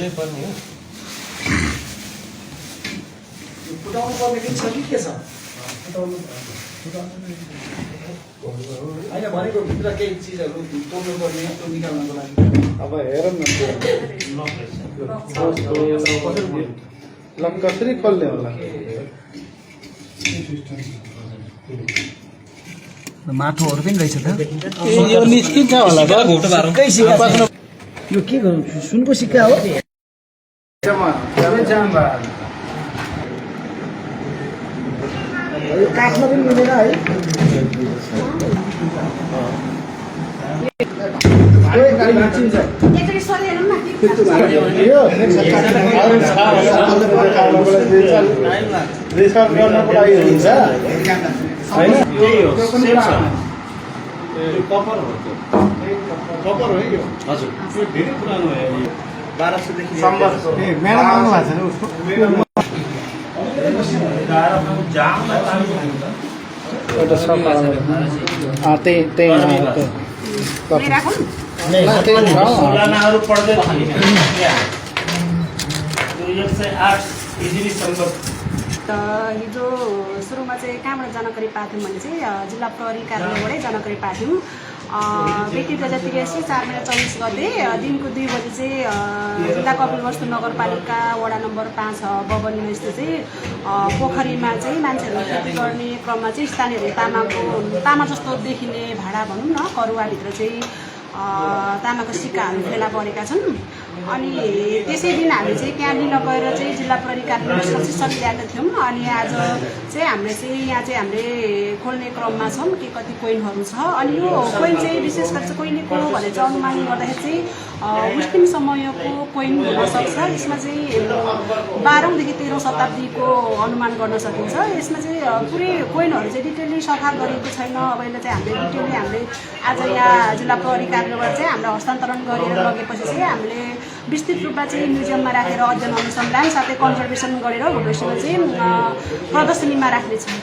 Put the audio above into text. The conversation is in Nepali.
खोल्नै पर्ने हो फुटाउनु पर्ने कि छ कि के छ होइन भनेको भित्र केही चिजहरू तोड्नु पर्ने त्यो निकाल्नको लागि अब हेर न ल कसरी खोल्ने होला माटोहरू पनि रहेछ त यो निस्किन्छ होला यो के गर्नु सुनको सिक्का हो यो काठमा पनि मिलेन है कपर हो यो हजुर यो धेरै पुरानो हो 1200 देखि म्याडम आउनु भएको छैन उसको एउटा सफा त्यही पुरानाहरू पढ्दै हिजो सुरुमा चाहिँ कहाँबाट जानकारी पाएको थियौँ भने चाहिँ जिल्ला प्रहरी कार्यालयबाटै जानकारी पाएको थियौँ व्यक्ति 2083/4/24 गते दिनको 2 बजी चाहिँ जिल्ला कपिलवस्तु नगरपालिका वडा नम्बर 5 बबनीमा चाहिँ पोखरीमा चाहिँ मान्छेहरू खेती गर्ने क्रममा चाहिँ स्थानीयहरूले तामा जस्तो देखिने भाडा भनौँ न करुवाभित्र चाहिँ तामाको सिक्काहरू फेला परेका छन् अनि त्यसै दिन हामी चाहिँ त्यहाँ लिन गएर चाहिँ जिल्ला प्रहरी कार्यालयमा सचिव ल्याएका थियौँ अनि आज चाहिँ हामीले चाहिँ यहाँ चाहिँ हामीले खोल्ने क्रममा छौँ के कति कोइनहरू छ अनि यो कोइन चाहिँ विशेष गरी चाहिँ कहिलेको भनेर चाहिँ अनुमान गर्दाखेरि चाहिँ मुस्लिम समयको कोइन हुनसक्छ यसमा चाहिँ 12औँदेखि 13औँ शताब्दीको अनुमान गर्न सकिन्छ यसमा चाहिँ पुरै कोइनहरू चाहिँ डिटेलली सफा गरिएको छैन अब यसलाई चाहिँ हामीले डिटेलली हामीले आज यहाँ जिल्ला प्रहरी कार्यालयबाट चाहिँ हामीले हस्तान्तरण गरेर लगेपछि चाहिँ हामीले विस्तृत रूपमा चाहिँ म्युजियममा राखेर अध्ययन अनुसन्धान साथै कन्जर्भेसन गरेर भविष्यमा चाहिँ प्रदर्शनीमा राख्नेछौँ।